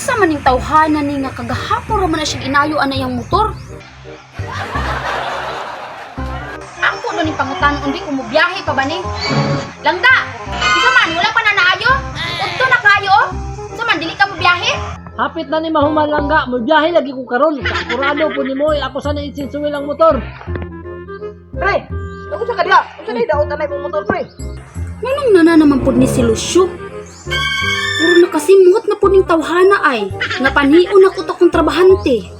Unsa man ning tawhana ni nga kagahapon ra man na siya inayo ana iyang motor. Ako no ning pangutan undi kung mobiyahe pa ba ni? Langga! Unsa man wala pa na naayo? Udto na kayo oh. Unsa man dili ka mobiyahe? Hapit na ni mahuman langga, mobiyahe lagi ko karon. Kurado po nimo, eh, ako sana isinsuwil ang motor. Pre, nagunsa ka diha? Unsa na daot anay mong motor, pre? Nganong nana naman pod ni si Lucio? Puro na kasi muot na pod ning tawhana ay. Napanhion ako to kong trabahante.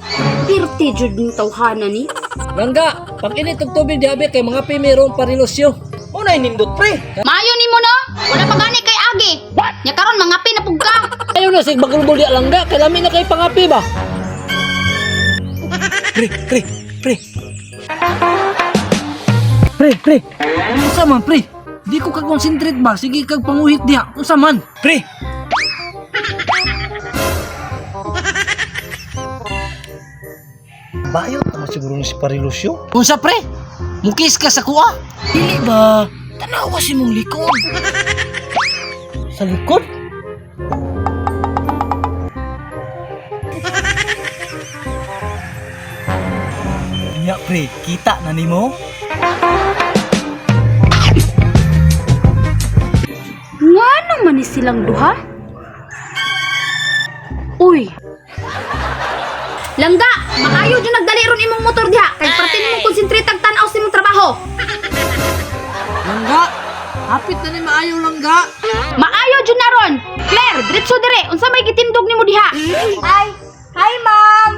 Pirti jud ning tawhana ni. Langga, pag init og tubig diabe kay mga pimirong parilusyo. Mo na nindot, pre. Maayo nimo no? Wala pa gani kay Agi. Nya karon mangapi na pug ka. Ayaw na sig bagrubol di langga, kay lami na kay pangapi ba? Pre, pre, pre. Pre, pre, Unsa man pre? Di ko ka-concentrate ba? Sige kag panguhit diha. Unsa man? pre. Bayot naman siguro ni si Parilusyo. Unsa pre? Mukis ka sa kuha? Dili ba? Tanawa si mong likod. Sa likod? Nya pre, kita na nimo? Nga naman ni silang duha? Uy! Langga, maayo dyan nagdali ron imong motor diha. Kay parte nimo konsentrate ang tan-aw sa imong trabaho. Langga, hapit na ni maayo langga. Maayo dyan na ron. Claire, diretso dire. Unsa may gitindog nimo diha? Ay, hi ma'am!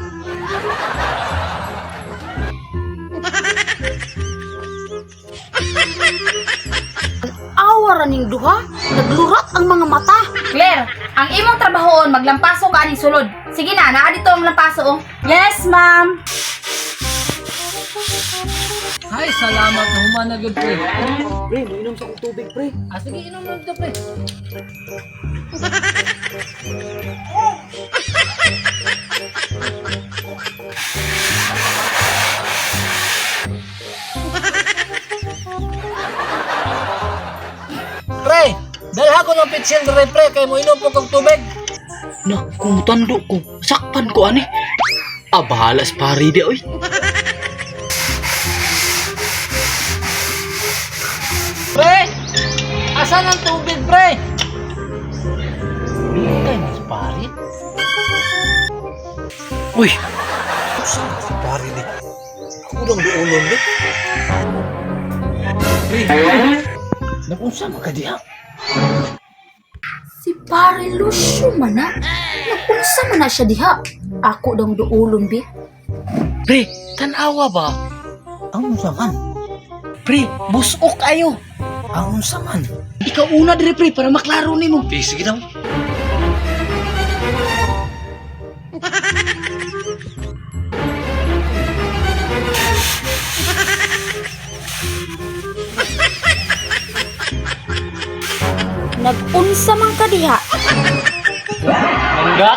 Awa ra ning duha. Naglurat ang mga mata. Claire, ang imong trabahoon maglampaso ka aning sulod. Sige na, naa dito ang lampaso oh. Yes, ma'am! Ay, salamat na human na gyud pre. Pre, mainom sa akong tubig, pre. Ah, sige inom na dito pre. Pre, dalha ko ng pitsil dire pre kay mo inom po kog tubig. Na, kung tando ko, sakpan ko ani. Ah, bahala sa pari di, oy. Pre, asan ang tubig pre? Bintay na si pari. Uy! Saan na si pari di? Ako lang duolon di. Pre, nakunsa man ka diha? Si Pare Lucio man na. Nagunsa man na siya diha. Ako dang duolon bi. Pre, tanawa ba? Ang unsa man? Pre, busok ayo. Ang unsa man? Ikaw una dire pre para maklaro nimo. Eh, sige daw. Nagunsa man ka diha. Langga,